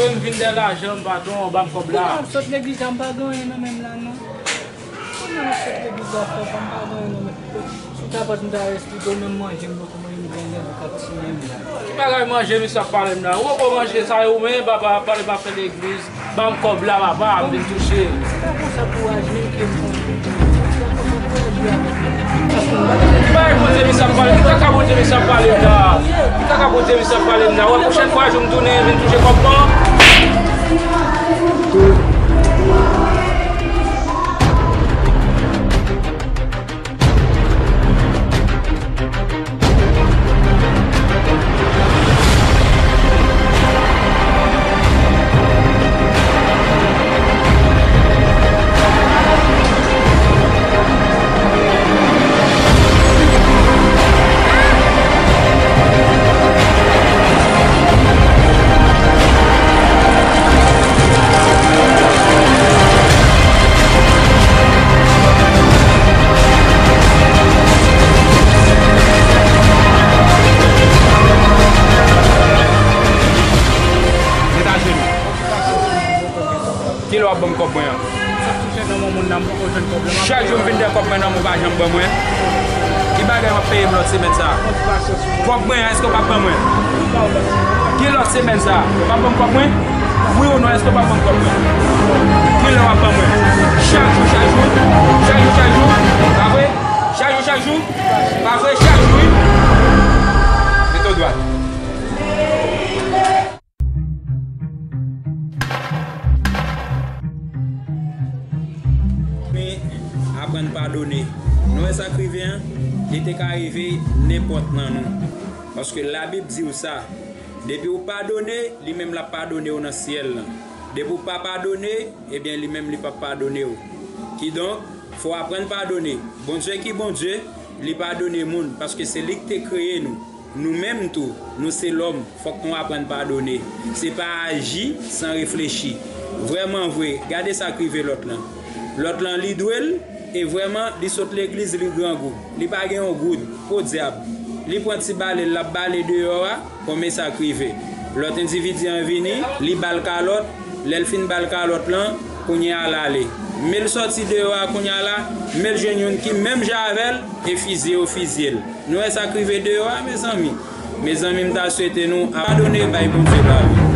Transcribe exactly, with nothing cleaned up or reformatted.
M vin dèyè lajan, m, patwon, ban m kòb la. Mwen ap sot legliz la, m pa gen anyen nan men m la, non. Mwen ap sot legliz la, frè pa m, pa gen anyen nan men m. Sou kapòt m ta esplike w, menm manje m poko manje, m gen lè m ka ti menm la. Ki bagay manje misye ap pale m la? Ou poko manje sa yo, men papa, pale m ap fè legliz. Ban m kòb la, papa, m vin touche. Se pa konsa pou w aji, menm ke m konn. Se pa konsa pou w aji avèk mwen. Ki bagay Bondye misye ap pale? Ki kaka Bondye misye ap pale m la? Ki kaka Bondye misye ap pale m la? Wè, pwochèn fwa, jou m tounen, vin touche kòb mwen. Ret ajenou. Kilè w ap ban m kòb mwen an? Chak jou m vin dèyè kòb mwen nan men w, ou pa janm ban mwen. Ki bagay w ap peye m lòt semèn sa a? Kòb mwen an, èske w p ap ban mwen? Ki lòt semèn sa a? Ou p ap ban m kòb mwen? Wi ou non, èske w p ap ban m kòb mwen? Kilè w ap ban mwen? Chak jou, chak jou. Chak jou, chak jou. Pa vre? Chak jou, chak jou. Pa vre? Chak jou, wi. Mete w dwat. Men, aprann padone. Nou wè sa k rive an? Li te ka rive nenpòt nan nou. Paske Labib di w sa. Depi w padone, li menm l ap padone w nan syèl lan. Depi w pa padone, ebyen, li menm li p ap padone w. Kidonk, fò w aprann padone. Bondye ki Bondye, li padone moun, paske se li k te kreye nou. Nou menm tou, nou se lòm, fòk nou aprann padone. Se pa aji san reflechi. Vrèman vre, gade sa k rive lòt lan. Lòt lan, li dwe l, e vrèman, li sot legliz, li grangou. Li pa gen yon goud, podyab. Li pran ti bale l, l ap bale deyò a, konbyen sa k rive? Lòt endividi an vini, li ba l kalòt, lè l fin ba l kalòt lan, kounye a l ale. Men l sòti deyò a kounye a la, men l jwenn youn ki menm jan avè l, e fizye yo fizye l. Nou wè sa k rive deyò a, mezanmi. Mezanmi, m ta swete nou padone, bay Bondye lavi.